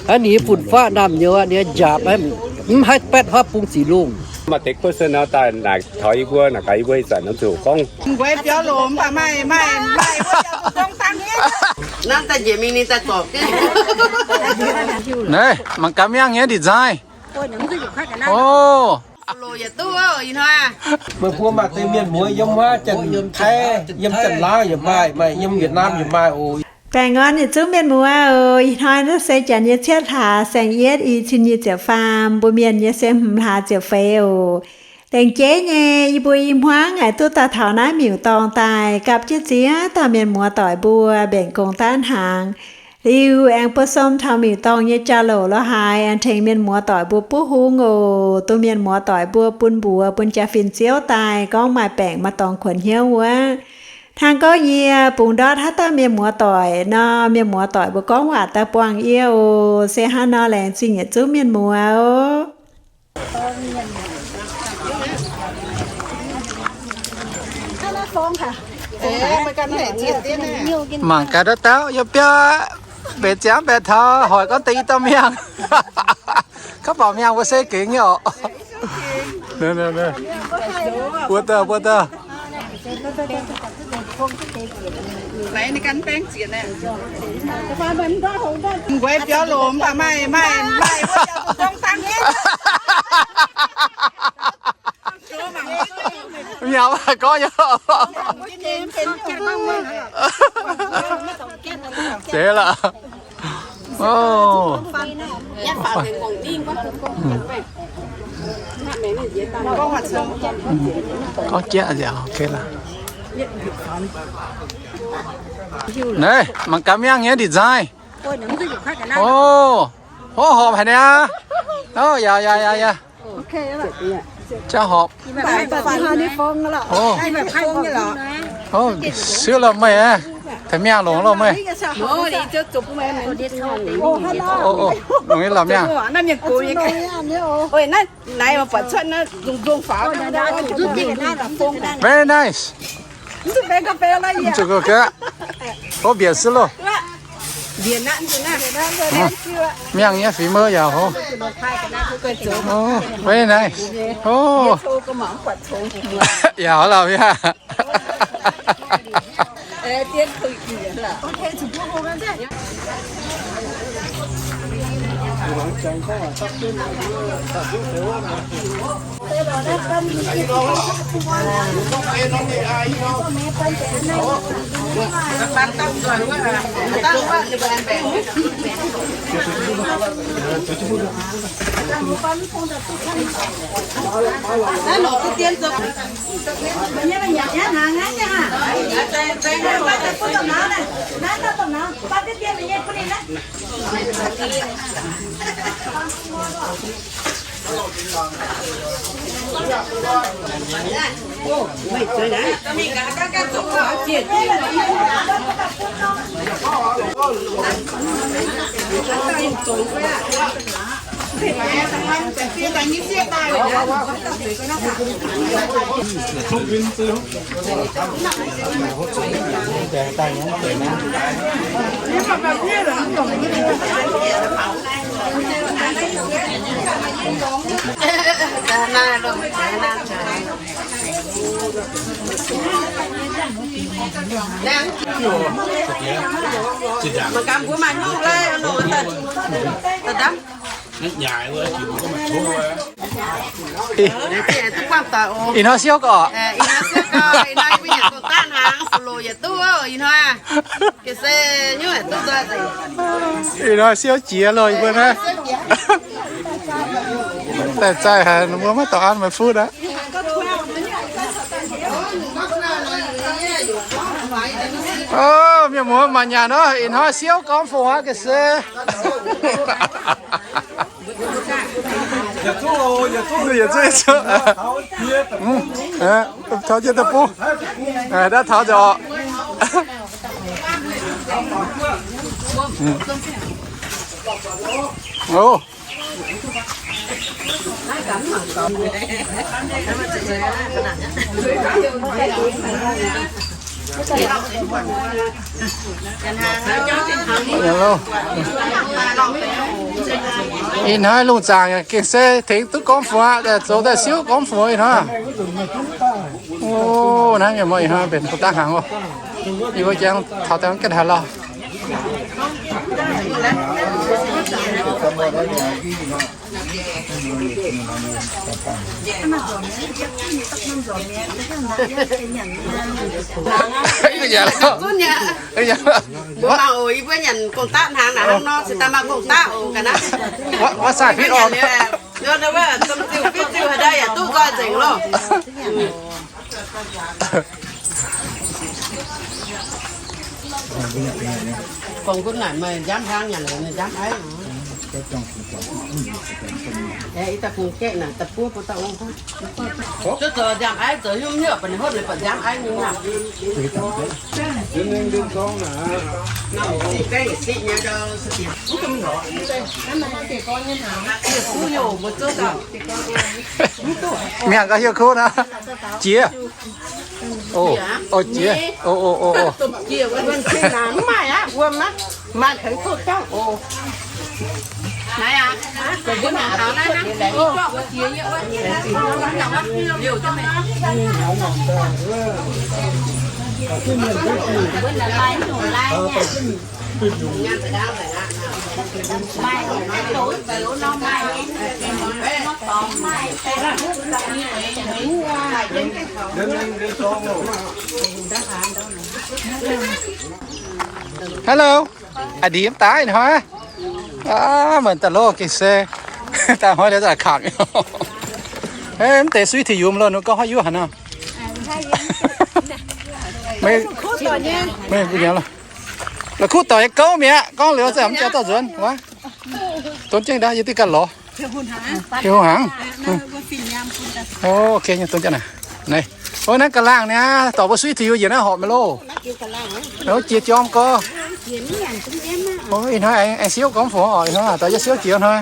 Hnangv ninh nyei fun-faqv naamh nyouz aqv, ninh njaapc mv haih baetv huaav bung ziqc lungh. Maaih deix kuv se nor daaih naaic taux yie mbuo, naaic gaax yie mbuo ih zanc nor zuqc gorngv. Mv gueix biauv lomc mv baac maaih, maaih, maaih wuov jauv duqv gorngv dangh nyei. Naaiv daaih njiec mingh ninh daaih zorpc jienv. Naaiv mangc gaax miangh nyei design. O. Meih mbuo maaih deix mienh muoz yiem wuov Janx-Taiv, yiem Janx-Laauv yaac maaih, maaih yiem Yietc Naamh yaac maaih oc. Baengh orn yietc zungv mienh muoz oc. Ih hnoi naaiv se janx nyei cietv hlaax saeng-yietv i cin nyic ziepc faam, mbuo mienh nyei se hmz hlaax ziepc feix oc. Lengc jeiv nyei yie mbuo i hmuangv haiz duqv daaih taux naaiv miuc-dorngh daaih gapv jienv ziex dauh mienh muoz doic mbuo mbenc gong daav hnaangx. Liuz aengx buo som taux miuc-dorngh nyei jauv-louc lorz haaix aengx tengx mienh muoz doic mbuo buov hung oc. Dongh mienh muoz doic mbuo bun mbuox bun jaa-fin ziouv daaih gorngv maaih baengc maaih dorngx kuonx hnyouv wuov. Hnangv gorngv yie bungx ndortv haaix dauh mienh muoz doic nor, mienh muoz doic mbuo gorngv waac daaih buangh yie oc. Se hnangv nor laengz zingh yietc zungv mienh muoz oc. Mangc gaax dauh dauh yiem biauv mbenc ziangx mbaeqc taux hoic gorngv deix i dauh miangh. Kaav baac miangh mbuo se gengx nyei oc. Buo dauh, buo dauh. Mv gueix biauv lomc mv baac maaih, maaih, maaih wuov jauv duqv gorngv dangh nyei. Miangh gorngv nyei. Zeiz lorqc. O. Gorngv jieqv nziaauc, ok lorqc. Naaiv mangc gaax miangh nyei design. O, hov horpc haic niaa. O, yaac, yaac, yaac, yaac. Jauv horpc. O, siuv lorqc meih aqv. Taux miangh longc lorqc meih. O, o, longc nyei lorqc miangh. Very nice. Mv zuqc ga'ga'naaiv. Hov mbienc si loh. Miangh nyei fingx mouv yaac hov. Very nice. O. Yaac lorqc miangh. Ih hnoi siouv gorx. Ih hnoi siouv jiex loh, yie mbuo naaiv. Daaih zaih haic, mbuo maiv dorh an meih fuqv aqv. O, mienh muoz mangc nyanc nor, ih hnoi siouv gormx fungx aqv, ga'sie. Yietc zungv, yietc zungv. Taux jienv daaih bung. Daaih taux nzengc oc. O. Hello. Ih hnoi lungh zaangc gengh se tengx duqv gormx fungx aqv, zoux daaih siouv gormx fungx ih hnoi. O, naaiv mienh muoz ih hnoi mbenc bun daav hnaangx oc. Yie mbuo jangx taux daaih gaengh haaix lauh. Mbuo mangc oc, yie mbuo nyanc gong-daqv hnaangx naaic hnangv nor, cingx daaih maaih gong-daqv oc ga'naaiv. Wuov, wuov sai fitv orn. Domh ziuh fitv ziuh haaix ndau yaac duqv nzoih nzengc loh. Gorngv gunv naaic meih nziaamv hlang nyanc, meih nziaamv aiv. Ih daaih kungx gaeqv naaic da'buov bun dauh ong. Zuov zoux nziaamv aiv zoux hnyouv hnyouv, baac ninh hopv ninh buatc nziaamv aiv nyei nyaah. Mienh gauh hiuv kuv nor. Jiex. O, o, jiex. O, o, o, o. Mv maaih aqv, wuom aqv. Maaih tengx duqv jauv oc. Hello. A'ndiev mv daaih hnoi. Aav, mienh daaih loh gengh se daaih hnoi liuz daaih kangx. Mv deix suiv tih yumz loh, ninh gorngv haaix yuoqv haaix nor. Meih, meih mbuo nyanc loh. La'kuqv doic nyei gouv mi'aqv, gorngv liuz se mv jaax dauh nzuonx wuov. Donv jienv ndaauv yie diuh ganh lorz. Hiuv hnaangx. O, ok, donv jienv naaic. Naaiv, o, naaiv ga'laangh niaa, dorh mbuo suiv tih yumz njiec naaiv horpc maiv loh. O, jiex jorm gorx. O, ih hnoi aengx siouv gormx fungx oc, ih hnoi dorh yie siouv jiex hnoi.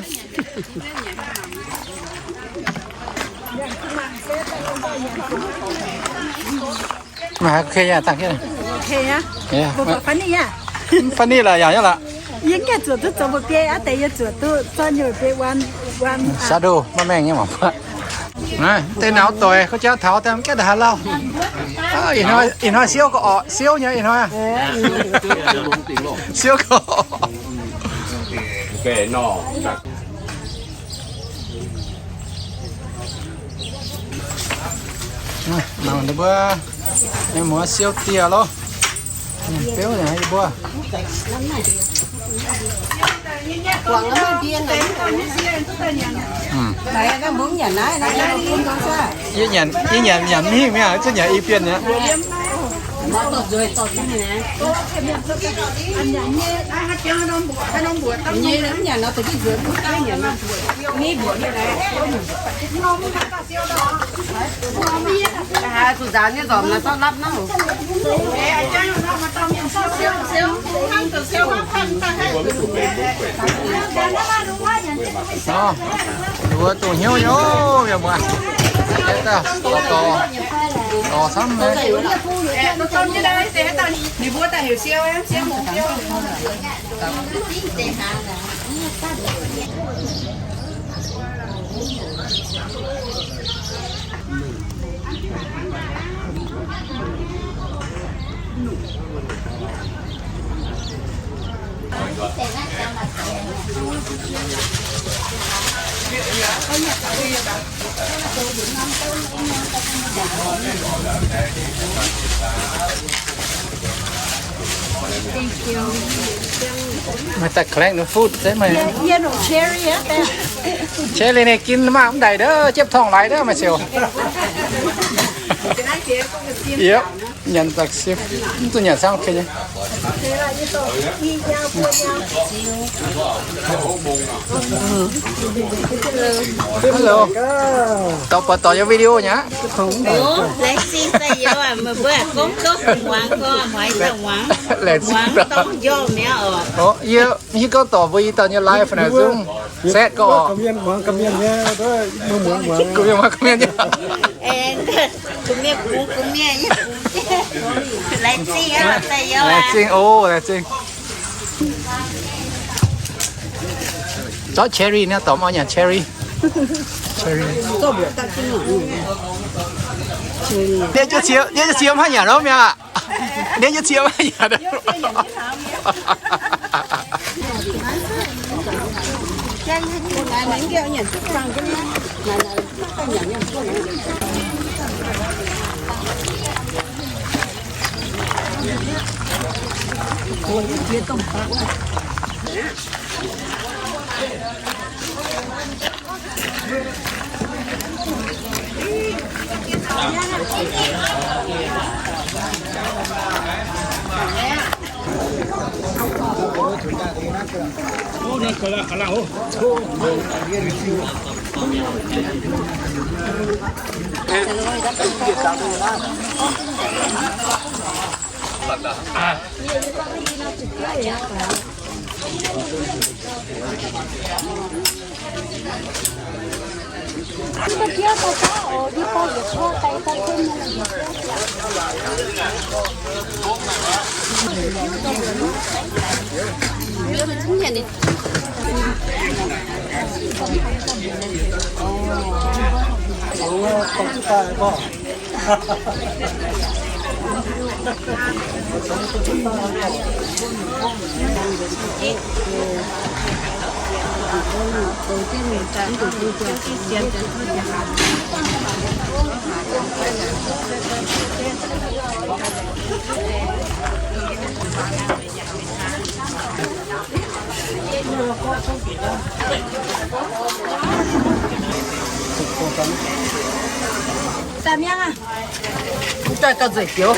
Mv funny laaix yaac nyei laac. Yie gaengh zuoqc duqv zoux mbuo biei aqv, deix yie zuoqc duqv zorqv nyei biei wuom. Shadow maiv maengh nyei mangc buatc. Naaiv deix nauz doic, gorx jauv taux daaih mv gaengh daaih haaix lauh. Ih hnoi siouv gorx orqc, siouv nyei ih hnoi. Siouv gorx. Mangc ninh mbuo, ninh muoz siouv dieh loh. Biouv yie mbuo. Yie nyanc, yie nyanc, nyanc mv hingh mi'aqv, zungv nyanc i bienh mi'aqv. Ninh mbuo dongh hnyouv nyei, mienh muoz. Dorh, dorh, dorh camv. Meih daaih collect ninh food se meih. Cherry naaiv gin mangc mv daic ndov, jiepv torngv laaix ndov, meih siouc. Yep, nyanc daaih siouc. Mv zuqc nyanc camv, ok nyei. Hello. Dorh buatc dorh yie video nyei aqv. Laengz zingh daaih youz aac, meih mbuo gorngv gouv muangx gorngv muangx daaih muangx. Laengz zingh daaih. Muangx dongh njormh mi'aqv oc. Yie mv hiuv gorngv dorh mbuo i dauh nyei live naaic zungv setv gorngv oc. Ga'mienh muangx ga'mienh nyei, muangx ga'mienh nyei. Ga'mienh bungx ga'mienh nyei. Laengz zingh aqv, daaih youz aac. Laengz zingh oc, laengz zingh. Zorqv cherry naaiv dorh mv nyanc cherry. Cherry. Ninh nyei cie, ninh nyei cie mv haih nyanc nor mi'aqv. Ninh nyei cie mv haih nyanc. Mv daaih gauh nzengc fioux.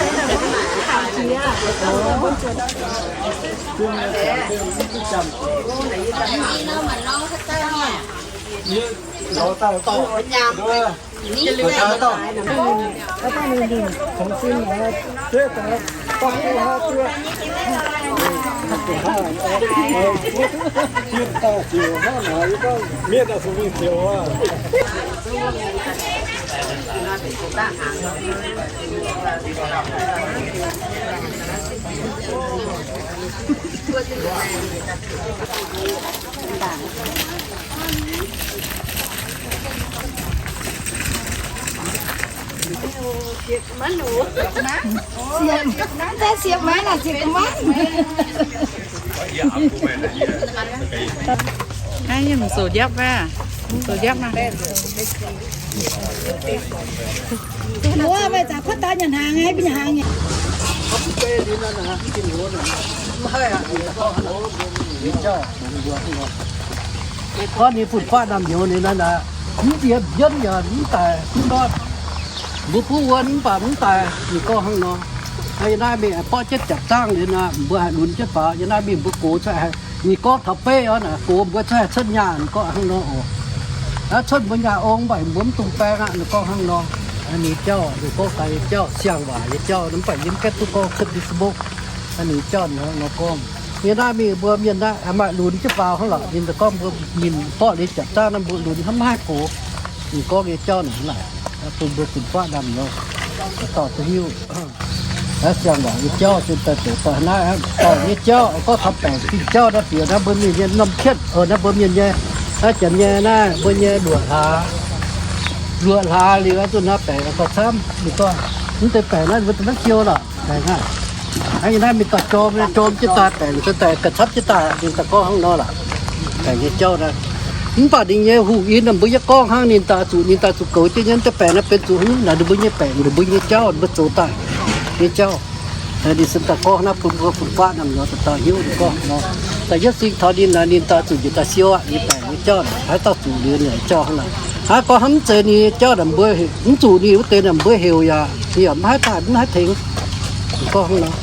Siepv, naaiv daaih siepv maaiz naaic, siepv maaiz. Naaiv yie mv zoux njapv aqv, mv zoux njapv aqv. Mbuo meih zanc kuotv daaih nyanc hnaangx, mbuo nyanc hnaangx nyei. Gorngv ninh fun-faqv naamh nyouz ninh naaiv, mv nziex mbienv yaac mv daic mv ndortv. Mbuo buv wuonv mv baac mv daic, ninh gorngv hnangv nor. Naaiv mingh borqv jienv japc zaangv liuz naaic, mbuo haih lunx jienv faaux. Yie naaiv mingh mbuo gox cuotv, ninh gorngv taux beiv oc, naaic gox mbuo cuotv haih cuotv nyaah, ninh gorngv hnangv nor oc. Cuotv mbuo nyaah ong, mv baac mbuo mv dungx baeng aqv, ninh gorngv hnangv nor. Ninh jauv, ninh gorngv daaih nyei jauv, siang-waac nyei jauv, mv baac yie mv gaengh duqv gorngv cuotv Facebook. Ninh jauv nor gorngv, yie naaiv mingh mbuo mienh naaiv maaih lunx jienv faaux hnangv lorqc. Ninh gorngv mbuo mingh borqv liuz japc zaangv naaiv mbuo lunx hnamv maiv haih gox. Ninh gorngv nyei jauv naaic, bun mbuo fun-faqv naamh nyouz dorh duqv hiuv. Siang-waac nyei jauv zinh daaih zoux daaih naaiv, dorh nyei jauv gorngv taux baengc fingx jauv naaiv bieqc naaiv mbuo mienh nyei norm kietv, naaiv mbuo mienh nyei, naaiv janx nyei naaiv mbuo nyei luoqc hlaax. Luoqc hlaax liuz zuqc naaiv baengc gauh camv, ninh gorngv mv deix baengc naaiv mbuo daaih maiv siou lorqc, baengc aqv. Hnangv yie naaiv mingh dorh jorm, jorm jienv daaih baengc daaih gauh camv jienv daaih, ninh daaih gorngv hnangv nor lorqc. Baengc nyei jauv naaiv, mv baac ninh nyei hungh in mbuo yie gorngv hnangv ninh daaih zuqc, ninh daaih zuqc goux jienv nyei deix baengc naaiv benx zuqc haaix nyungc naaic, ninh mbuo nyei baengc, ninh mbuo nyei jauv, ninh mbuo zoux daaih nyei jauv. Ninh se daaih gorngv naaiv bun mbuo fun-faqv naamh nyouz dauh dauh hiuv ninh gorngv nor. Da'yietv sing taux ninh naaic, ninh daaih zuqc njiec daaih siou aqv, ninh baengc nyei jauv naaic, haaix dauh zuqc liuz ninh jauv hnangv naaic. Hnangv gorngv hnamv mv zeiz ninh nyei jauv naaic, mbuo mv zuqc ninh wuov deix naaic, mbuo heuc yaac ninh yaac mv haih daaih, mv haih tengx. Gorngv hnangv nor.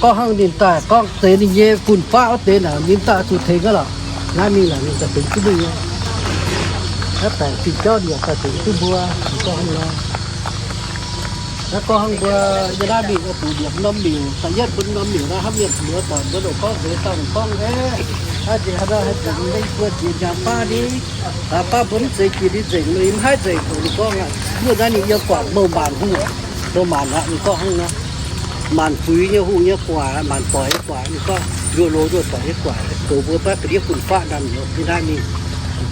Gorngv hnangv ninh daaih gorngv zeiz ninh nyei fun-faqv wuov deix naaic, ninh daaih zuqc tengx aqv lorqc. Naaiv mingh naaic ninh daaih tengx duqv mingh nyei. Naaiv baengc fingx jauv ninh yaac daaih tengx duqv mbuo. Gorngv hnangv nor. Naaiv gorngv hnangv mbuo yie naaiv mingh oix zuqc liepc norm miuc, da'yietv bun norm miuc naaiv hnamv mienh mbuox doic mbuo loc gorngv nzengc daaih ninh gorngv, aav, nziex haaix nor haih nzengc mv deix buo nziex hnyangx baav ni, baav mbuo mv zeiz jiex ninh nzengc, ninh mv haih nzengc oc, ninh gorngv aqv. Mv baac naaiv ninh yiem guangc mouh maanc hungh, mouh maanc aqv, ninh gorngv hnangv nor. Maanc fuix nyei hungh nyei guaax, maanc doic nyei guaax, ninh gorngv nzuov loz nzuov doic nyei guaax. Goux mbuo maiv ga'ndiev fun-faqv naamh nyouz yiem naaiv mingh.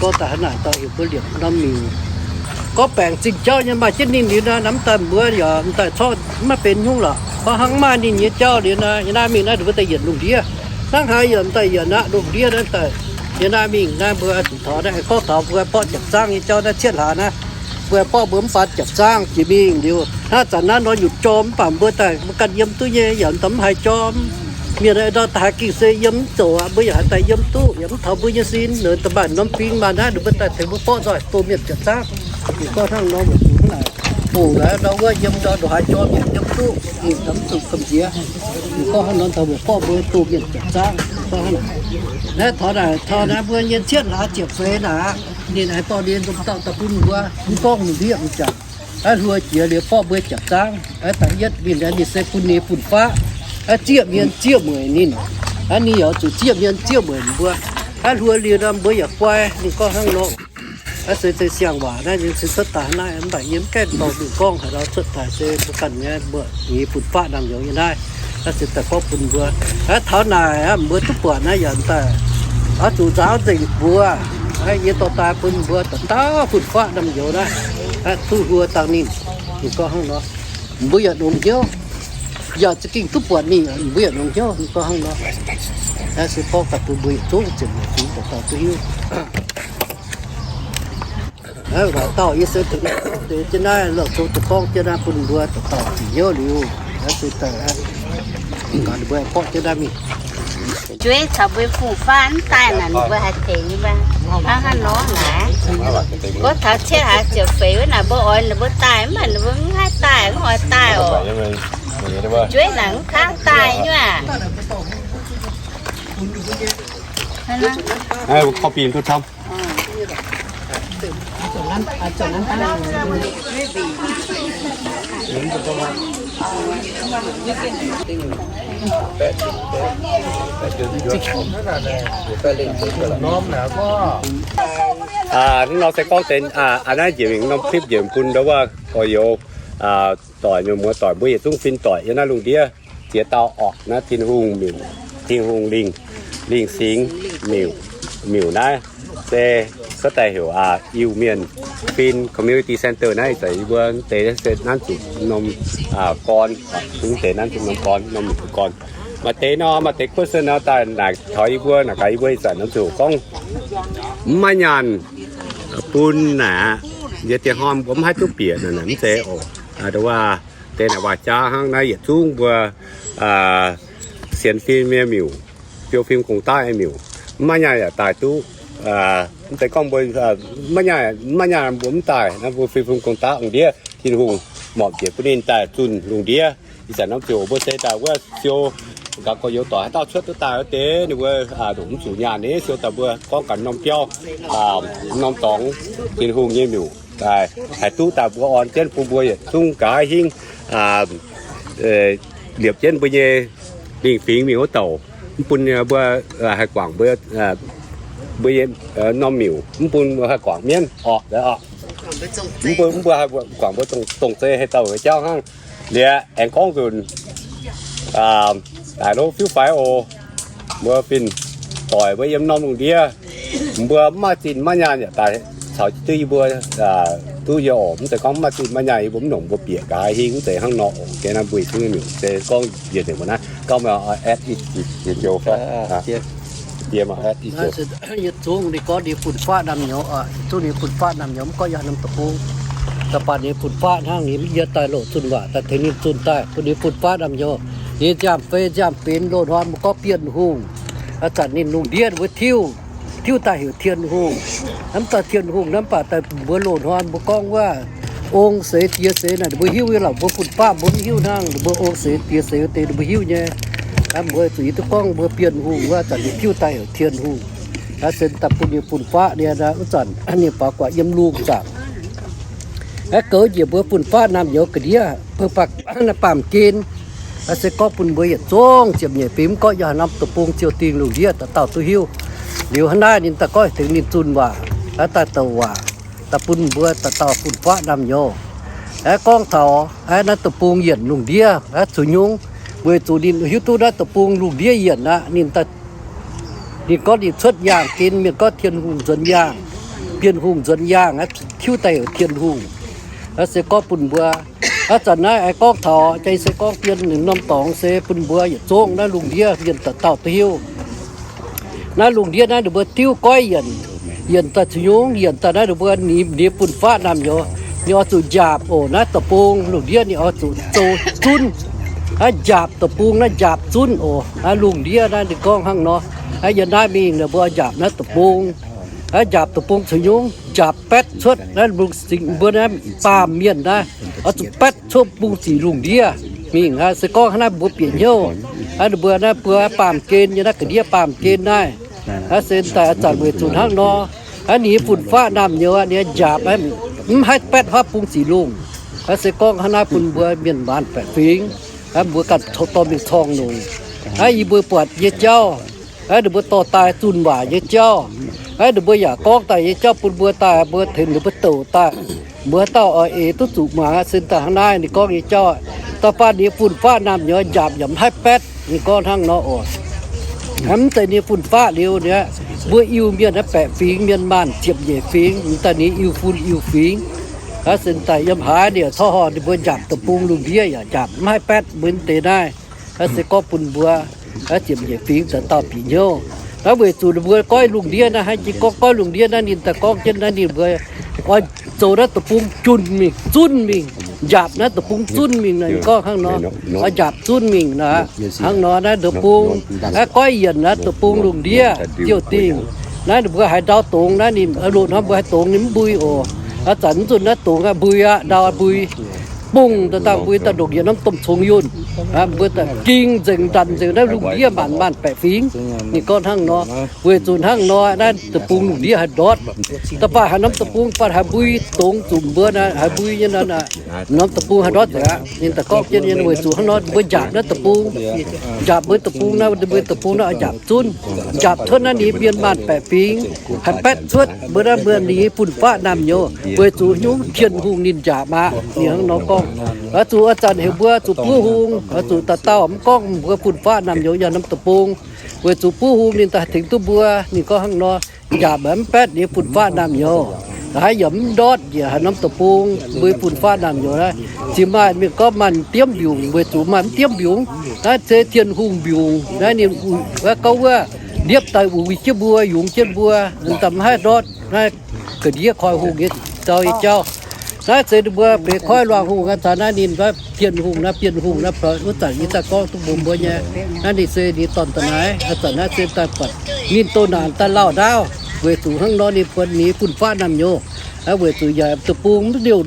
Gorngv daaih hnangv naaic dauh heuc mbuo liepc norm mingh. Gorngv baengc zingh jauv nyei maaih jienv ninh liuz nor, namv daaih mbuo yaac m'daaih corc maiv benx hnyouv lorqc. Gorngv hnangv maaih ninh nyei jauv liuz nor, yiem naaiv mingh naaiv mbuo daaih yienc lungh ndiev. Hnangv haaix yaac m'daaih yienc aqv, lungh ndiev naaiv daaih. Yiem naaiv mingh naaiv mbuo zuqc taux naaiv, gorngv taux mbuo borqv jiepc zaangv nyei jauv naaiv cietv hlaax naaiv. Mbuo borqv mbuo mv baan jiepc zaangv jiex mingh liuz, hnangv zanc naaiv nor nyutc jorm mv baac mbuo daaih mbuo ganh yiem duqv nyei, yaac m'daaih mv haiz jorm. Mienh daaih haaix gengh se yiem mv zoux aqv, mbuo yaac haaix daaih yiem duqv, yaac mv taux mbuo nyei sin. Ninh daaih maaih norm fing maaih naaiv, ninh mbuo daaih tengx mbuo borqv nzoih doh mienh jiepc zaangv. Ninh gorngv hnangv nor, mbuo zuqc hnangv naaic, oc, naaiv nor wuov yiem ndau ndongc haaix jorm yaac yiem duqv, ninh mv zuqc gamh nziex. Ninh gorngv hnangv nor taux mbuo borqv mbuo doh mienh jiepc zaangv. Gorngv hnangv naaic, naaiv taux naaic, taux naaiv mbuo nyei cietv hlaax ziepc feix naaic, ninh aengx dorh ninh nzunc dauh daaih bun mbuo, mv gorngv lungh ndiev m'jangc. Aav hluo jiex liuz borqv mbuo jiepc zaangv. Aav da'yietv ninh, ninh se bun ninh fun-faqv, aav zieqv mienh zieqv mueic ninh. Aav ninh yaac zuqc zieqv mienh zieqv mueic mbuo. Aav hluo liuz nor mbuo yaac guai. Ninh gorngv hnangv nor. Aav se, se siang-waac naaiv nyei se cuotv daaih naaiv, mv baac yie mv gaengh dorh mingh gorngv haaix ndau, cuotv daaih se mbuo ganh nyei, mbuo nyei fun-faqv naamh nyouz nyei naaiv. Aav se daaih gorngv bun mbuo, aav taux naaic aav mbuo duqv buatc naaiv yaac daaih, aav zuqc nzaaux nzengc mbuo. Aav yie dorh daaih bun mbuo dauh dauh fun-faqv naamh nyouz naaiv, aav duqv hluo dangh ninh. Ninh gorngv hnangv nor, mbuo yaac longx hnyouv, yaac za'gengh duqv buatc ninh, mbuo yaac longx hnyouv. Ninh gorngv hnangv nor, aav se gorngv daaih bun mbuo yietc zungv ziepc nyeic fingx dauh dauh duqv hiuv. Aav, waac dauh yie se deix jienv naaiv loz-zong deix gorngv jienv naaiv bun mbuo dauh dauh bieqc hnyouv liuz, aav se daaih, gaax ninh mbuo borqv jienv naaiv mingh. Jueiv caux mbuo fun-faqv mv daaih naaic, ninh mbuo haih tengx nyei mbuo. Hnangv haaix nor naaic, gorngv taux cietv hlaax ziepc feix wuov naaic mbuo oix ninh mbuo daaih, mv baac ninh mbuo mv haih daaih, mv oix daaih oc. Jueiv naaic mv kangv daaih nyei aav. Hnangv nor se gorngv deix, aa, naaiv njiec mingh norm clip njiec bun ndau wuov gorx-youz, aa, doic, mienh muoz doic, mbuo yietc zungv fin-doic yiem naaiv lungh ndiev ziex dauh orqc. Naaiv Tin-Hungh miuc, Tin-Hungh lingh, lingh singx miuc, miuc naaiv se cuotv daaih heuc, aa, Iu-Mienh Fin Community Center naaiv. Ih zanc yie mbuo deix se nanv zuqc norm, aa, gorn, mv deix nanv zuqc norm gorn, norm miuc gorn. Maaih deix nor, maaih deix kuotv se nor daaih naaic taux yie mbuo, naaic gaax yie mbuo ih zanc norm zuqc gorngv mv maaih nyaanh bun naaic aqv. Yie diex hnoi mbuo mv haih duqv bieqc naaic, mv zeiz oc. Aa, nduov wuov deix naaic waac-jaa hnangv naaiv yietc zungv mbuo, aa, sienx fim nyei miuc, fiou fim gong-daqv nyei miuc, mv maaih nyaanh yaac daaih duqv. Aa, mv zeiz gorngv mbuo, aa, mv maaih nyaanh, mv maaih nyaanh mbuo mv daaih, naaiv mbuo fiou fim gong-daqv lungh ndiev, Tin-Hungh morpc njiec bun ninh daaih zunh lungh ndiev. Ih zanc norm ziouc mbuo se daaih wuov siou, gaax gorx-youz doic haaix dauh cuotv duqv daaih wuov deix, ninh mbuo, aa, ndongc mv zuqc nyaanh nyei siou daaih mbuo gorngv gaax norm biauv, aa, norm dorngx, Tin-Hungh nyei miuc daaih haih duqv daaih mbuo orn jienv bun mbuo yietc zungv nqa'haav hingv, aa, liepc jienv mbuo nyei lingh fingx mingh wuov douc. Mv bun mbuo, aa, haih guangc mbuo, aa, mbuo nyei, aa, norm miuc, mv bun mbuo haih guangc mienv orqc, orqc. Mv bun, mv bun haih guangc mbuo dongh, dongh zei haaix dauh jauv hnangv. Liuz aengx gorngv nzunc, aa, daaih lov fiuv faix oc. Mbuo fin-doic mbuo yiem norm lungh ndiev, mbuo mv maaih zinh maiv nyaanh yaac daaih caux duqv yie mbuo, aa, duqv yie oc. Mv zeiz gorngv mv maaih zinh maiv nyaanh yie mbuo mv nongc mbuo bieqc nqa'haav hingv, mv zeiz hnangv nor oc. Gengh naaiv mbuo yietc zungv nyei miuc se gorngv yie nzengc mbuo naaiv gauh meih at i jiex joux fai. Yie maaih at i jiex. Yietc zungv ninh gorngv ninh fun-faqv naamh nyouz, yietc zungv ninh fun-faqv naamh nyouz mv gorngv yaac norm deic-bung. Da'faanh ninh fun-faqv hnangv, ninh yie daaih loz-zunh waac daaih tengx ninh zunh daaih bun ninh fun-faqv naamh nyouz. Ninh nziaamv-fei nziaamv-benx loz-hnoi mbuo gorngv Bienh Hungh. Aa, zanc ninh lungh ndiev mbuo tiuv, tiuv daaih heuc Tien Hungh. Hnamv daaih Tien Hungh hnamv baac daaih mbuo loz-hnoi mbuo gorngv wuov ong seix diex seix naaic ninh mbuo hiuv nyei lorqc. Mbuo fun-faqv mbuo mv hiuv hnangv, ninh mbuo ong seix diex seix wuov deix ninh mbuo hiuv nyei. Aa, mbuo zuqc yie duqv gorngv mbuo Bienh Hungh wuov zanc ninh tiuv daaih heuc Tien Hungh. Aa, se daaih bun ninh fun-faqv nyei wuov zanc ninh faaux guangc yiem lungh zaangc. Aa, goux njiec mbuo fun-faqv naamh nyouz ga'ndiev, mbuo baamh gen. Aa, se gorngv bun mbuo yietc zungv ziepc nyeic fingx mv gorngv yaac norm deic-bung ziouc dingh lungh ndiev dauh dauh duqv hiuv. Liuz hnangv naaiv ninh daaih gorngv tengx ninh zunh waac, aa, daaih douc waac, daaih bun mbuo dauh dauh fun-faqv naamh nyouz. Aa, gorngv taux aa, naaiv deic-bung yienc lungh ndiev aa, zuqc nyungc, weic zuqc ninh hiuv duqv naaiv deic-bung lungh ndiev yienc aqv, ninh daaih Ninh gorngv ninh cuotv yaangh gen, mienh gorngv Tin-Hungh nzuonx yaangh, Bienh Hungh nzuonx yaangh aqv, tiuv daaih heuc Tin-Hungh. Aqv se gorngv bun mbuo, aqv zanc naaiv aengx gorngv taux, jai se gorngv bienh ninh norm dorngx se bun mbuo yietc zungv naaiv lungh ndiev mienh dauh dauh duqv hiuv. Naaiv lungh ndiev naaiv ninh mbuo diuv goiv yienc, yienc daaih caux nyungc, yienc daaih naaiv ninh mbuo ninh, ninh fun-faqv naamh nyouz, ninh oix zuqc njaapc oc. Naaiv deic-bung lungh ndiev ninh oix zuqc zoux zunv. Aqv njaapc deic-bung naaiv njaapc zunv oc. Aqv lungh ndiev naaiv ninh gorngv hnangv nor. Aqv yiem naaiv mingh ninh mbuo njaapc naaiv deic-bung. Aqv njaapc deic-bung caux nyungc, njaapc baetv cuotv naaiv mbuo naaiv baamh mienh naaiv, oix zuqc baetv cuotv bung sic lungh ndiev mingh. Aqv se gorngv hnangv naaiv mbuo bieqc hnyouv, aqv ninh mbuo naaiv mbuo baamh gen nyei naaiv ga'ndiev baamh gen naaiv. Aqv se daaih aqv zanc weic zuqc hnangv nor, aqv ninh nyei fun-faqv naamh nyouz aqv ninh njaapc aqv, mv haih baetv huaav bung sic lungh. Aqv se gorngv hnangv naaiv bun mbuo mienh maanc baeqc fingx, aqv mbuo ganh dorh mingh corng longx. Aqv yie mbuo buatc nyei jauv, aqv ninh mbuo dorh daaih zunh waac nyei jauv, aqv ninh mbuo yaac gorngv daaih nyei jauv bun mbuo daaih, mbuo tengx ninh mbuo douc daaih. Mbuo haaix dauh oix eix duqv zuqc muangx aqv. Se daaih hnangv naaiv ninh gorngv nyei jauv, da'faanh ninh nyei fun-faqv naamh nyouz njaapc yaac mv haih baetv. Ninh gorngv hnangv nor oc. Hnamv deix ninh fun-faqv liuz ninh aqv, mbuo Iu-Mienh aqv, baeqc fingx mienh maanc ziepc nyeic fingx, daaih ninh Iu-Fun Iu-Fingx. Aqv se daaih yiem haaix ninh corc horh ninh mbuo njaapc deic-bung lungh ndiev yaac njaapc mv haih baetv mbuo deix naaiv. Aqv se gorngv bun mbuo, aqv ziepc nyeic fingx dauh dauh bieqc hnyouv. Aqv weic zuqc ninh mbuo goiv lungh ndiev naaiv, haaix jiex gorngv goiv lungh ndiev naaiv ninh daaih gorngv jienv naaiv ninh mbuo oix zoux naaiv deic-bung junh mingh, zunv mingh, njaapc naaiv deic-bung zunv mingh naaic. Ninh gorngv hnangv nor, oix njaapc zunv mingh naaic. Hnangv nor naaiv deic-bung, aqv goiv yienc naaiv deic-bung lungh ndiev ziouc dingh. Naaiv ninh mbuo haaix ndau dongz naaiv ninh loz-hnoi mbuo haaix dongz ninh mv mbui oc. Aqv zanc mv zunh naaiv dongz aqv mbui aqv, ndau mbui, bungh daaih dangh mbui daaih ndongc yietc norm domh congx yunh. Mbuo ging nzengc ndanc nzengc naaiv lungh ndiev maanc maanc baeqc fingx. Ninh gorngv hnangv nor, weic zuqc hnangv nor naaiv deic-bung lungh ndiev haih ndortv. Da'faanh haaix norm deic-bung, baac haaix mbui dongz zuqc mbuo naaic, haaix mbui nyei naaic, norm deic-bung haih ndortv nzengc aqv. Ninh daaih gorngv jienv nyei weic zuqc hnangv nor mbuo njaapc naaiv deic-bung, njaapc mbuo deic-bung naaiv, mbuo deic-bung naaiv njaapc zunv, njaapc cuotv naaiv ninh mienh maanc baeqc fingx, haih baetv cuotv mbuo naaiv mbuo ninh fun-faqv naamh nyouz, weic zuqc nyungc Tin-Hungh ninh njaapc aqv. Ninh hnangv nor gorngv, oix zuqc aqv zanc heuc mbuo zuqc buov hung, oix zuqc dauh dauh mv gorngv mbuo fun-faqv naamh nyouz yaac norm deic-bung, weic zuqc buov hung ninh daaih tengx duqv mbuo. Ninh gorngv hnangv nor, njaapc mv baetv ninh fun-faqv naamh nyouz, haaix yaac mv ndortv njiec haaix norm deic-bung mbuo fun-faqv naamh nyouz naaiv. Ziouc maaih mienh gorngv maaih diemv mbiungc, weic zuqc maaih mv diemv mbiungc, naaiv se Tin-Hungh mbiungc naaiv ninh gorngv wuov, ndiepv daaih uix jienv mbuo, yungz jienv mbuo, daaih mv haih ndortv naaiv ga'ndiev koi hungh nyei dau nyei jauv. Naaiv se ninh mbuo benx koiv luangh hungh aqv zanc naaiv ninh Tin-Hungh naaiv, Bienh Hungh naaiv, wuov zanc yie daaih gorngv duqv mbuox mbuo nyei. Naaiv ninh se ninh dorn daaih naaiv, aqv zanc naaiv se daaih buatc ninh doh naanc daaih lauh ndaauv, weic zuqc hnangv nor ninh buatc ninh fun-faqv naamh nyouz. Aqv weic zuqc yaac deic-bung mv liouh,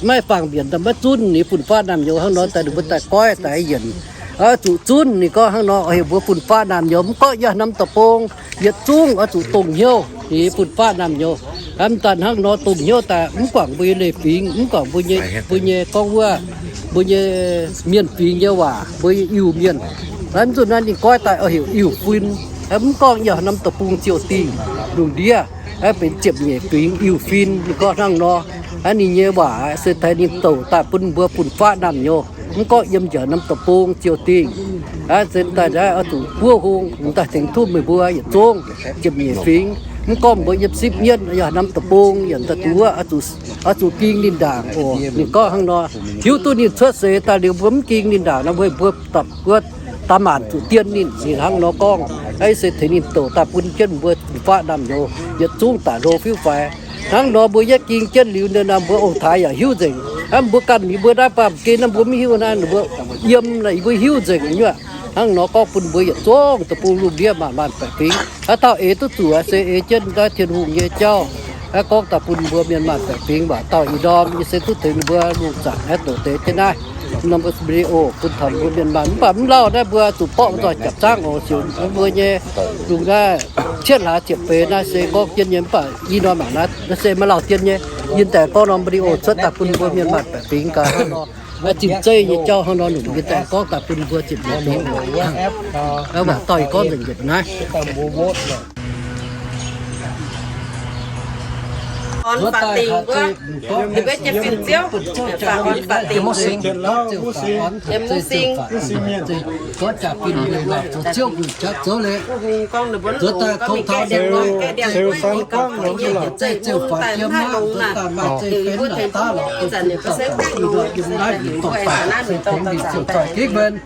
maiv faang-mbienc daaih maiv zunv ninh fun-faqv naamh nyouz. Hnangv nor daaih ninh mbuo daaih goiv daaih yienc, oix zuqc zunv. Ninh gorngv hnangv nor oix heuc mbuo fun-faqv naamh nyouz, mv gorngv yiem norm deic-bung, yietc zungv oix zuqc dongh hnyouv ninh fun-faqv naamh nyouz. Mv daan hnangv nor dongh hnyouv daaih, mv guangc mbuo nyei leiz-fingx, mv guangc mbuo nyei, mbuo nyei gorngv wuov, mbuo nyei mienh fingx nyei waac, mbuo nyei Iu-Mienh. Mv zuqc naaiv ninh goiv daaih oix heuc Iu-Fin, mv gorngv yiem norm deic-bung ziouc dingh, lungh ndiev, aqv benx ziepc nyeic fingx Iu-Fin. Ninh gorngv hnangv nor, aqv ninh nyei waac se tengx ninh douc daaih bun mbuo fun-faqv naamh nyouz, mv gorngv yiem njiec norm deic-bung ziouc dingh. Aqv se daaih oix zuqc buov hung daaih tengx duqv meih mbuo yietc zungv ziepc nyeic fingx. Mv gorngv mbuo yiem sipv mienv yaac norm deic-bung yaac daaih duqv, oix zuqc ging ninh ndaangc oc. Ninh gorngv hnangv nor, hiuv duqv ninh cuotv seix daaih liuz mbuo mv ging ninh ndaangc nor, mbuo, mbuo daaih maanc zuqc dien ninh. Ninh hnangv nor gorngv, aqv se tengx ninh douc daaih bun jienv mbuo fun-faqv naamh nyouz yietc zungv daaih hlo fiuv faix. Hnangv nor mbuo yietv ging jienv liuz nor, mbuo ong-taaix yaac hiuv nzengc. Aqv mbuo ganh mingh mbuo naaiv baamh gen naaiv mbuo mv hiuv naaiv, mbuo yiem naaiv mbuo hiuv nzengc nyuoqc. Hnangv nor gorngv bun mbuo yietc zungv deic-bung lungh ndiev maanc maanc baeqc fingx, haaix dauh eix duqv zuqc se eix jienv daaih Tin-Hungh nyei jauv. Aqv gorngv daaih bun mbuo mienh maanc baeqc fingx waac dauh ih ndorm yie se duqv tengx mbuo lungh zaangc aqv doqc deix jienv naaiv norm video bun taux mbuo mienh maanc. Mv baac mv lauh naaiv mbuo zuqc borqv nzoih japc zangv oc. Siouc mbuo nyei lungh naaiv cietv hlaax ziepc feix naaiv se gorngv jienv nyei, mv baac ih norm mangc naaiv se maaih lauh dien nyei. Yie daaih gorngv norm video cuotv daaih bun mbuo mienh maanc baeqc fingx gaax hnangv nor. Zinh zeiv nyei jauv hnangv nor, lungh yie daaih gorngv daaih bun mbuo ziepc nyeic fingx. Waac dauh yie gorngv nzengc yietc naaiv. Orn faatv dingc wuov, ninh mbuo jiez fin-ziouv, faatv orn faatv dingc, ziouv faatv orn, ziouv faatv dingc, gorngv jaa-fin weic lorqc zoux ziouv weic jaax zoux leiz. Zoux daaih tong taux ninh mbuo zeiv ziouv faatv jiem aqv, zoux daaih maaih zeiv benx naaic daav lorqc, bun cing dauh zangc duqv nduov yiem naaiv mbuo dorh daaih se tengx ninh ziouc zoih ginv mienh.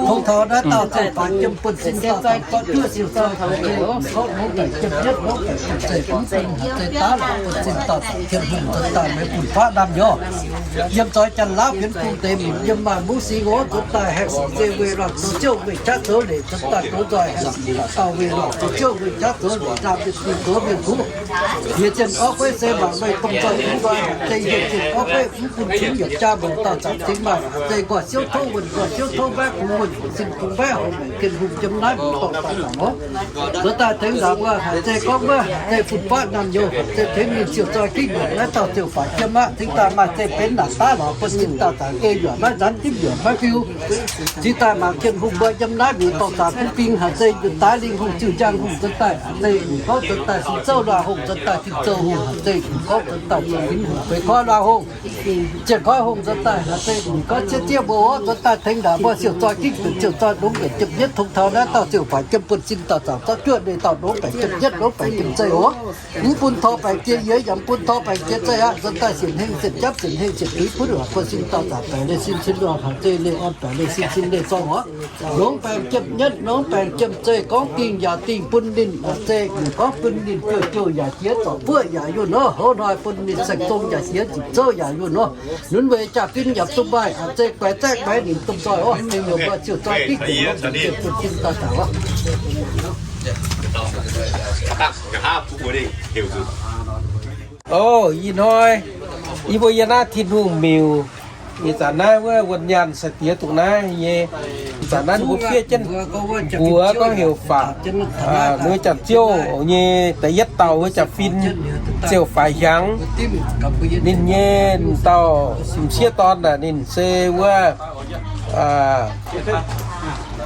Tong taux naaiv dauh ziouc faatv jiem bun cing dauh zangc duqv nduov siou zoih, gorngv nongx baengc jiem yietv, nongx baengc jiem zeiv, bun cing haaix zeiv daav lorqc, bun cing dauh zangc Tin-Hungh zoux daaih meih bun faqv naamh nyouz. Yiem zoih Janx-Laauv fienx bung deix minc yiem maaih mbuo singx oc, zoux daaih haengh sic se weic lorqc zoux ziouv weic jaax zoux leiz, zoux daaih doz nzoih haengh sic dauh weic lorqc zoux ziouv weic jaax zoux leiz, ndaam yietc dingh zoux mienh kuv. Yietc zienh orv gueiv se mangc meih dongh zoih fingx nzoih haic, zeiz yietc zienh orv gueiv mv bun cingx yietc jaa muonc dauh zangc cingx maaih haic, zeiz nqoi siouv tov wuonh, nqoi siouv tov mbaeqv kungx wuonh, sin kungx mbaeqv houx mengc Tin-Hungh jiem naaiv mbuo dorh daaih lorqc oc. Zoux daaih tengx ndaangc wuov haic, zeiz gorngv wuov haic, zeiz fun-faqv naamh nyouz, zeiz tengx ninh ziouc zoih ginv yuoqc naaiv dauh ziouc faatv jiem aqv. Cingx daaih maaih zeiv benx naaic daav lorqc, bun cing dauh zangc ei yuoqc maiv nzanx dimv yuoqc maiv fiu. Cingx daaih mangc Tin-Hungh mbuo yiem naaiv mbuo dorh daaih bun bing haic, zeiz njunh daaih lingh hungh ziuh njang hungh zoux daaih, haic zeiz ninh gorngv zoux daaih sin zouv luangh hungh zoux daaih sin zouv hungh, haic zeiz ninh gorngv zoux daaih zinh hungh feix koiv luangh hungh. Zienh koiv hungh zoux daaih haaix zeiz ninh gorngv ciev ziev mbuo oc, zoux daaih tengx ndaangc mbuo siouc zoi gingv benx siouc zoi nongx baengc jiem yietv tong taux naaiv dauh ziouc faatv jiem bun sin dauh zangc zorqv juoqv ninh dauh nongx baengc jiem yietv nongx baengc jiem zeiv oc. Mv bun tor baengc jiem yiez yaac mv bun tor baengc jiem zeiv aqv. Zoux daaih sienx hengh sienx japv sienx hengh sienx duiv butv oc, bun sin dauh zangc baengc leih sin sin luangh haaix zeiz leih orn baengc leih sin sin leih zorng oc. Nongx baengc jiem yietv nongx baengc jiem zeiv gorngv dingh yaac dingh bun ninh haaix zeiz ninh gorngv bun ninh jouh jouh yaac jiex zorc buoqv yaac yunh nor, hoz hnoi bun ninh saeng-zong yaac jiex nzipc zouv yaac yunh nor. Nunv weic jaa-fin yaac duqv maaih haaix zeiz guaix zaeqv guaix nimc domh nzoih oc. Dingh yaac mbuo ziouc zoi gingv dingc nongx baengc jiem bun sin dauh zangc oc. O, ih hnoi yie mbuo yiem naaiv Tin-Hungh miuc, ih zanc naaiv wuov wuonh nyaanh sai-diex dongh naaiv nyei. Ih zanc naaiv ninh mbuo fiev jienv mbuox gorngv heuc faatv, ninh wuov jaax-ziouv nyei da'yietv dauh wuov jaa-fin, Ziouv Faatv Hiangx. Ninh nyei dauh m'sieqv dorn naaic ninh se wuov,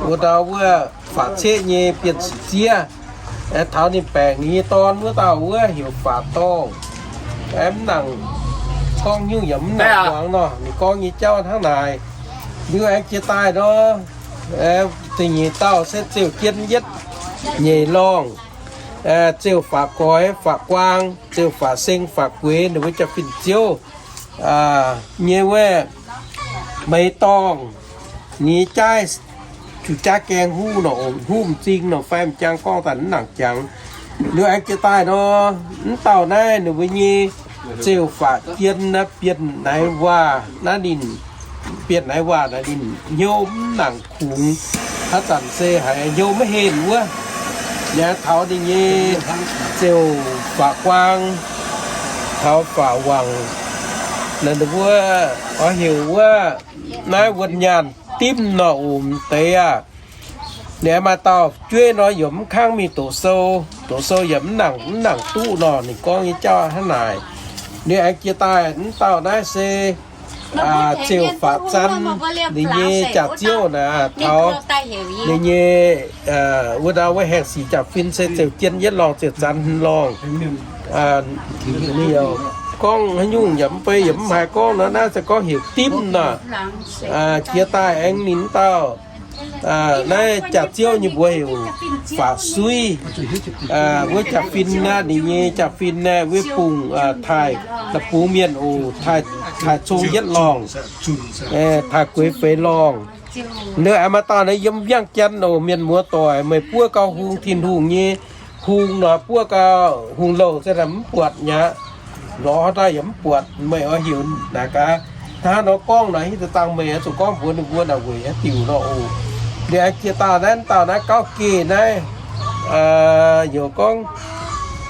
wuov dauh wuov Faatv Ceqv nyei Bienh Sic Ziev. Taux ninh baengc ninh nyei dorn wuov dauh wuov heuc Faatv Dorngh. Mv nangc gorngv nyungc yaac mv nangc muangx nor, ninh gorngv nyei jauv hnangv naaic. Liuz aengx jiex daaih nor, da'nyeic dauh se Ziouv Jien Yietv Nyeic Lorngh, Ziouv Faatv Goix, Faatv Guaang, Ziouv Faatv Seng, Faatv Gueix, ninh mbuo jaa-fin-ziouv nyei wuov Meix Dorngh, ninh nyei jaaix juqc jaaix gaengh huv nor, huv m'zing nor fai m'jangc gorngv daaih mv nangc jangx. Liuz aengx jiex daaih nor, mv dauh naaiv ninh mbuo nyei Ziouv Faatv Jien naaiv Bienh Naaiv Waac naaiv ninh, Bienh Naaiv Waac naaiv ninh hnyouv mv nangc kungx, haaix zanc se haiz hnyouv maiv henh wuov, yaac taux ninh nyei Ziouv Faatv Guaang, taux Faatv Wangc, naaiv ninh mbuo oix heuc wuov naaiv wuonh nyaanh dimv nor, oc, m'deix aah. Ninh maaih dauh jueiv nor yaac mv kangv mingh doqc sou, doqc sou yaac mv nangc, mv nangc duqv nor, ninh gorngv nyei jauv hnangv naaic. Ninh aengx jiex daaih mv dauh naaiv se Ziouv Faatv Zanv, ninh nyei jaax-ziouv naaic, taux ninh nyei wuov dauh wuov haengh sic jaa-fin se Ziouv Jien Yietv Lorngh, Ziouv Zanv Hmz Lorngh. Ninh gorngv haaix nyungc yaac mv bei yaac mv haiz gorngv nor, naaiv se gorngv heuc dimv nor. Jiex daaih aengx ninh mv dauh naaiv jaax-ziouv nyei mbuox heuc Faatv Suiv. Wuov jaa-fin naaiv, ninh nyei jaa-fin naaiv wuov bungx taaih, da'bungx mienh oc, taaih cong yietv lorngh, taaih gueix feix lorngh. Ninh aengx maaih dauh naaiv yiem Viangh Jien oc, mienh muoz-doic, meih buov gau hung, Tin-Hungh nyei hung nor, buov gau hung louh se mv buatc mi'aqv. Lorz haaix dauh yaac mv buatc, meih oix heuc naaic gaax. Hnangv nor gorngv nor, hitv dangh meih zuqc gorngv mbuox ninh mbuo naaic weic haaix diuc nor oc. Liuz aengx jiex daaih naaiv dauh naaiv gauh geh naaiv, heuc gorngv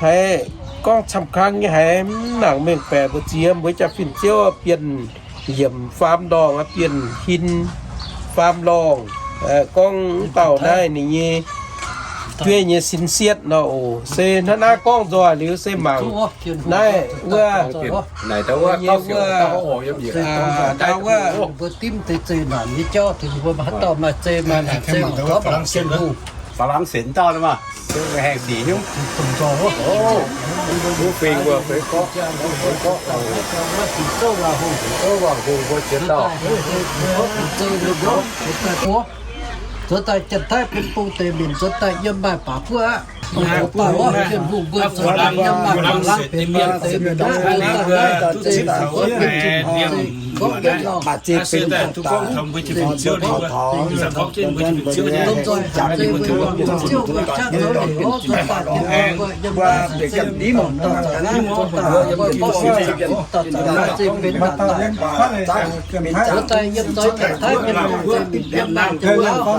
haiz gorngv camv kang nyei haiz mv nangc mengh baeqc mbu'ziex mbuo jaa-fin-ziouv Bienh Yiemc Faam Lorngh, Bienh Hin Faam Lorngh. Gorngv mv dauh naaiv ninh nyei jueiv nyei sin sietv nor oc. Se hnangv naaiv gorngv nzoih liuz se mangc naaiv wuov, naaiv wuov, mbuo dimv deix zeiv naanc nyei jauv, tengx mbuo haaix dauh maaih zeiv maaih naanc zeiv mangc gorngv mangc Tin-Hungh. Baac laangz sienx dauh nor maah, haengh sic hnyouv. Mbuo fingx mbuo feix gorqv, feix gorqv, feix gorqv, waac hungh mbuo jiex dauh. Zoux daaih Janx-Taiv benx bung deix minc, zoux daaih yiem maaih baac buov aqv. Zoux daaih wuov Tin-Hungh mbuo zoux daaih yiem maaih baac laangz benx bung deix minc aqv. Zoux daaih naaiv zeiz gorngv benx zinh, gorngv benx lauh. Maaih zeiz benx daaih daaih, dongh nzoih haiz zeiz mbuo zoux ziouv mbuo qaqv zoux liuz, zoux daaih mbuo yiem maaih zeiz benx dauh zoux naaiv, zoux daaih mbuo gorngv zeiz benx daaih daaih. Zoux daaih yiem zoux Janx-Taiv mienh mbuo zeiz benx yiem maaih Janx-Lauv,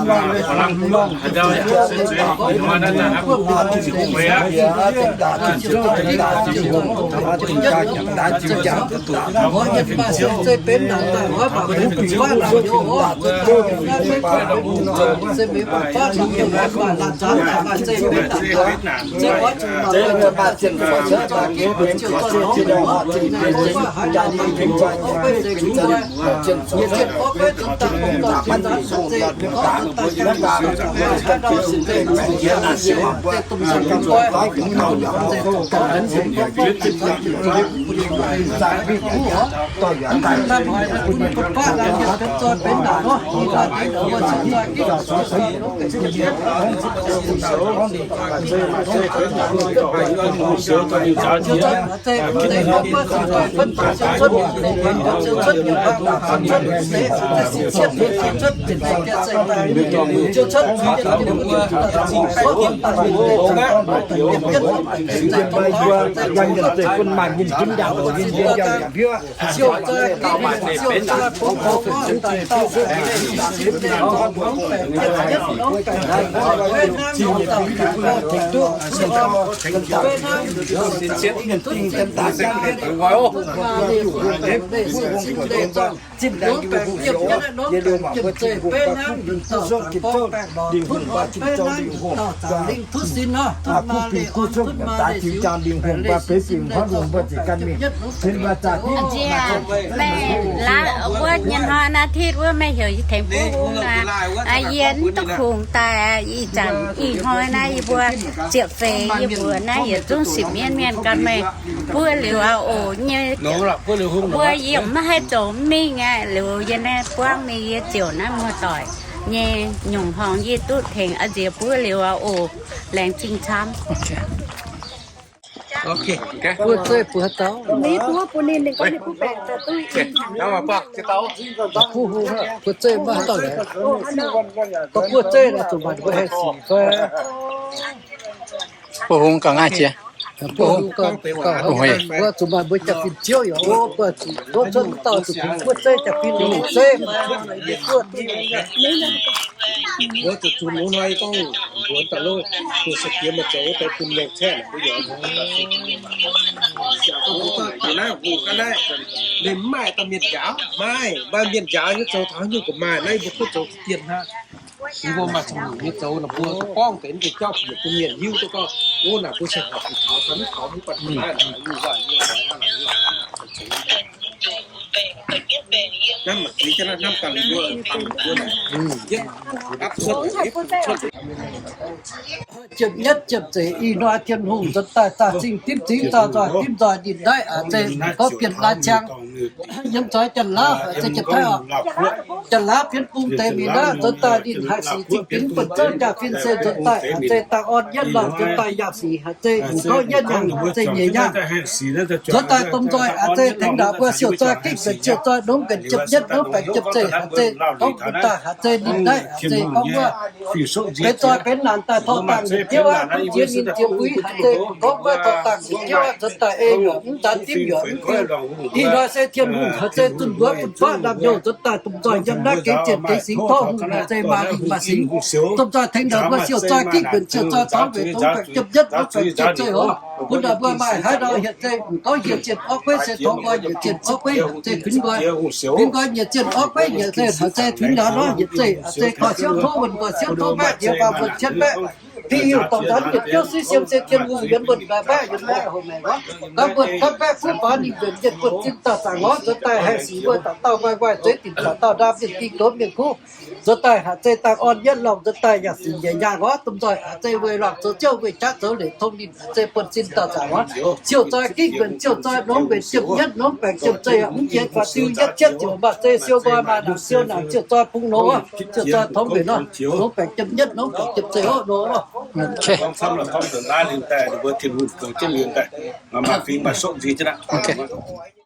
Meih laav wuov nyei hnoi naaiv titv wuov meih heuc yie tengx buov hung aqv. Yie mv duqv kungx daaih. Ih zanc ih hnoi naaiv yie mbuo ziepc feix yie mbuo naaiv yietc zungv sipv mienv mienh gan meih buov liuz aqv oc. Nyei mbuo yie mv haih zoux mingh aqv. Liuz yie naaiv buangv mingh yie ziouc naaiv muoz-doic nyei nyungc horngz yie duqv tengx a'nziex buov liuz aqv oc. Laengz zingh camv. Buov zeiv buov haaix dauh? Buov zeiv maiv haaix dauh. Buov zeiv naaiv zuqc maaih mbuo haih sic fai? Buov hungh gauh ngaih jiex. Buov hungh gauh, zuqc maaih mbuo jaa-fin ziouv yaac o, buov zuqc tov cuotv dauh zuqc tengx buov zeiv jaa-fin longc zeiv. Mbuo zuqc zuqc longx hnoi gorngv mbuo daaih lov, mbuo se diex maaih zoux daaih bun longc caeqv mbuo yaac daaih naaiv hungh ga'naaiv, ninh mv maaih dauh mienh njaaux, maaih, maaih mienh njaaux nyei zoux taux haaix nyungc ga'maaih naaiv mbuo kuv zoux dien hnangv. Mbuo maaih cong-mengh nyei zoux nor mbuo gorngv deix mv deix jauv bieqc bun mienh hiuv duqv gorngv, o, naaic mbuo se horpc zuqc taux fai mv taux mv baac naaiv naaic nyungc waac nyei, naaiv maaih ziex jienv naaiv hnamv daaih liuz mbuo, mbuo naaic, jienv gapv cuotv, gapv cuotv. Ziepc nyetv ziepc zeiz ih hnoi Tin-Hungh nzuonx daaih zaah zingh dimv zingh zaah nzoih dimv nzoih ninh naaiv aac, zeiz gorngv bienh lai ciang yiem zoih Janx-Laauv aac, zeiz Janx-Taiv oc. Janx-Laauv bienx bung deix mingh naaiv nzuonx daaih ninh haih sic zingh binx buonv zouv jaa-fin se nzuonx daaih aac, zeiz daaih orn yietv lorh nzuonx daaih yaac sic aac, zeiz gorngv yietv nyaanh aac, zeiz nyeic nyaanh. Nzuonx daaih domh nzoih aac, zeiz tengx ndaangc mbuo siouc zoi gitv nqenc siouc zoi nongx nqenc ziepc nyetv nongx baengc ziepc zeiz aac, zeiz gorngv bun daaih aac, zeiz ninh naaiv aac, zeiz gorngv wuov benx zoi benx naanc daaih torqv dangh njiec jiouv aqv, bun jiex ninh jiex mbuo aac, zeiz gorngv wuov torqv dangh njiec jiouv aqv, nzuonx daaih ei yaac mv nzaanx dimv yaac mv diuv. Ih hnoi se Tin-Hungh aac, zeiz zunh nduov bun baqv ndamv hnyouv nzuonx daaih domh nzoih yiem naaiv gengh zienc gengh singx tov hungh aac, zeiz maaih lingh maaih singx. Domh nzoih tengx ndaangc mbuo siouc zoi gitv nqenc siouc zoi dorngx weic dongh baengc ziepc nyetv nongx baengc ziepc zeiv oc. Bun ndaangc mbuo maaih haaix ndau hietc zeiz mv gorngv hietc zienh orv gueiv se tov nqoi, nyiec zienh orv gueiv se kuinx nqoi. Kuinx nqoi nyiec zienh orv gueiv nyiec zeiz haaix zeiz kuinx ndaangc nor, nyiec zeiz aac, zeiz korv siouv tov wuonh, korv siouv tov mbaeqv, nyiec faam wuonh cien mbaeqv. Pingh heuc dorngc nzaanx yietc biouv suiv siem se tien hungh yuonx mbuonx nqaaix mbaeqv yuonx mbaeqv hoc maengc orqv. Gaax mbuonx gapv baeqv kuv faaux ninh nzuonx yietc buonc zinh dauh zaangc orqv, nzuonx daaih haih sic mbuo dauh dauh guai guai zueiz dinc caux dauh ndaam mienh ding gox mienh kuv, nzuonx daaih haiz zeiv dangh orn yietv lorngh, nzuonx daaih yaac sic njiec nyaangh orqv, domh nzoih haiz zeiv weih lorngh zoux ziouv weih qaqv zoux leiz tong ninh haiz zeiv buonv-sin dauh zaangc orqv. Ziouv zoih gitv nquenc, ziouv zoih nongx nquenc jiem nyietv, nongx baengc jiem zeih, mv jiex faaux diuh yietv cietv ziouc maaih zeiv siou nqoi maaih nangc siou nangc, ziouv zoih bungx longx orqv, ziouv zoih tongx nquenc orqv, nongx baengc jiem nyietv, nongx baengc jiem zeih orqv, nongx lorqc. Gorngv camv lorqc, gorngv deix naaiv liuz daaih, ninh mbuo Tin-Hungh goux jienv liuz daaih, maaih fingx maaih soqv nziex jienv aqv.